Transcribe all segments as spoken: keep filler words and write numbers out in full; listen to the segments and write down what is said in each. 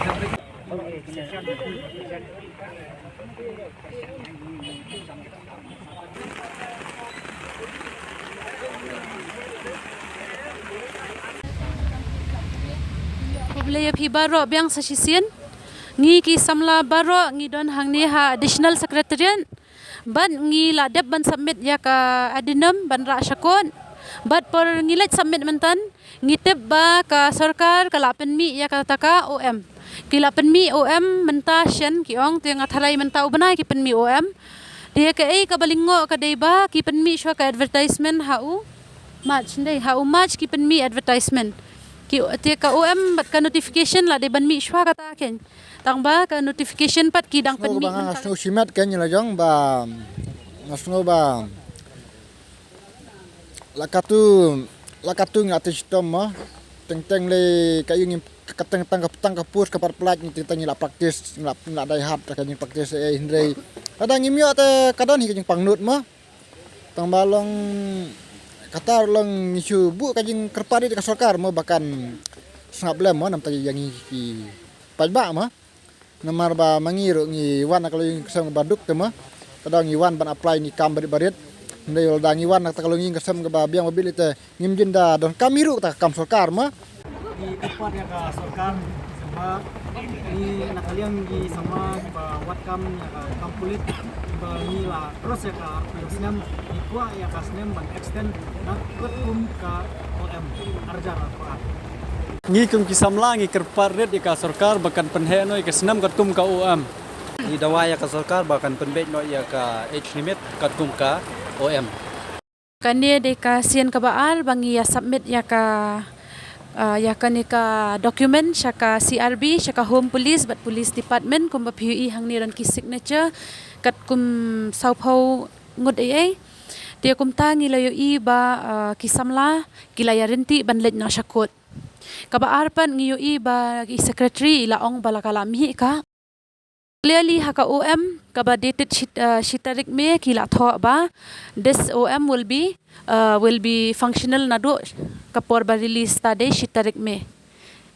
Khublei ïa phi baroh biang sa shisien. Ngi ki samla baroh ngi don hangne ha Additional Secretariat. Bad ngi la dep ban submit ïa ka addendum ban rah sha court. Bad por ngi leit submit myntan, ngi tip ba ka sorkar ka la pynmih ïa kata ka O M. Ki la pynmih O M mynta shen ki ong, te nga tharai mynta u bnai ki pynmih O M. Te kaei kaba lyngngoh ka dei ba ki pynmih shuwa ka advertisement ha u March, ndei, ha u March ki pynmih advertisement. Ki, te ka O M bad ka notification la dei ban mih shuwa kata kein. Tang ba ka notification pat ki dang pynmih mynta. Nga sngew shimet kein la jong ba, nga sngew ba la katu, la katu ngi la tei shitom mo. Teng teng le ka ïing, ka teng tang ka, tang ka post ka pat pynlait ngi, teng teng ngi la practice, ngi la, ngi la dei hard ka jingpractice, eh, hynrei lada ngim ïoh te ka don hi ka jingpangnud mo. Tang ba long kata long ngi shu buh ka jingkyrpad ïa ka sorkar mo ba kan sngap lem mo namar ïa ngi ki paidbah mo. Namar ba ma ngi ruh ngi wan na ka longïing ka sem kaba duk te mo. Ka dang ngi wan ban apply ïa ki kam barit barit. Hynrei lada ngi wan na ka longïing ka sem kaba biang ba bieit te ngim jin da donkam hi ruh kata ka kam sorkar mo. Ngi kyrpad ïa ka sorkar, sngewbha, ngi na ka liang ngi sngewbha ba wad kam ïa ka kam pulit, ba ngi la cross ïa ka arphew snem, ngi kwah ïa ka snem ban extend na katkum ka O M arhajar arphew ar. Ngi kum ki samla ngi kyrpad rit ïa ka sorkar ba kan pynheh noh ïa ka snem katkum ka O M. Ngi dawa ïa ka sorkar ba kan pynbeit noh ïa ka age limit katkum ka O M. Kane dei ka sien kaba ar ba ngi ïa submit ïa ka, ah, ïa kane ka document sha ka C R B, sha ka Home Police bad Police Department, kumba phi ïohi hangne don ki signature katkum sawphew ngut ei ei. Te kumta ngi la ïohi ba, ah, ki samla ki la ïa ryntih ban leit noh sha court. Kaba ar pat ngi ïohi ba i secretary i la ong ba la ka la mih ka. Clearly ha ka O M kaba dated shi, ah, shi tarik May ki la thoh ba this O M will be, ah, will be functional naduh ka por ba release ta dei shi tarik May.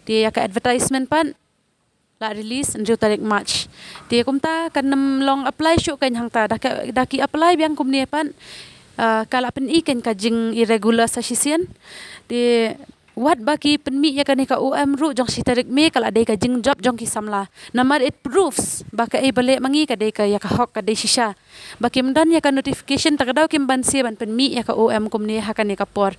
Te ïa ka advertisement pat la release hynriew tarik March. Te kumta kan ym long apply shuh kein hangta, da ka, da ki apply biang kumne pat, ah, ka la pyni kein ka jing irregular sa shisien. Te wat ba ki pynmih ïa kane ka O M ruh jong shi tarik May ka la dei ka jingjop jong ki samla. Namar it proves ba kaei ba leh ma ngi ka dei ka ïa ka hok, ka dei shisha. Ba kim don ïa ka notification, ta ka daw kim banse ban pynmih ïa ka O M kumne ha kane ka por.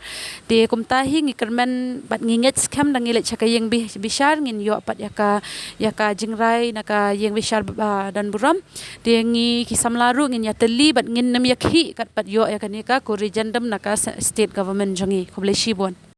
Te kumta hi ngi kyrmen bad ngi ngeit skhem da ngi leit sha ka ïing bi-, bishar ngin ïoh pat ïa ka, ïa ka jingrai na ka ïing bishar, ah, don burom. Te ngi ki samla ruh ngin ïa tylli bad ngin nym ïa khih kat pat ïoh ïa kane ka corrigendum na ka s-, state government jong ngi. Khublei shibun.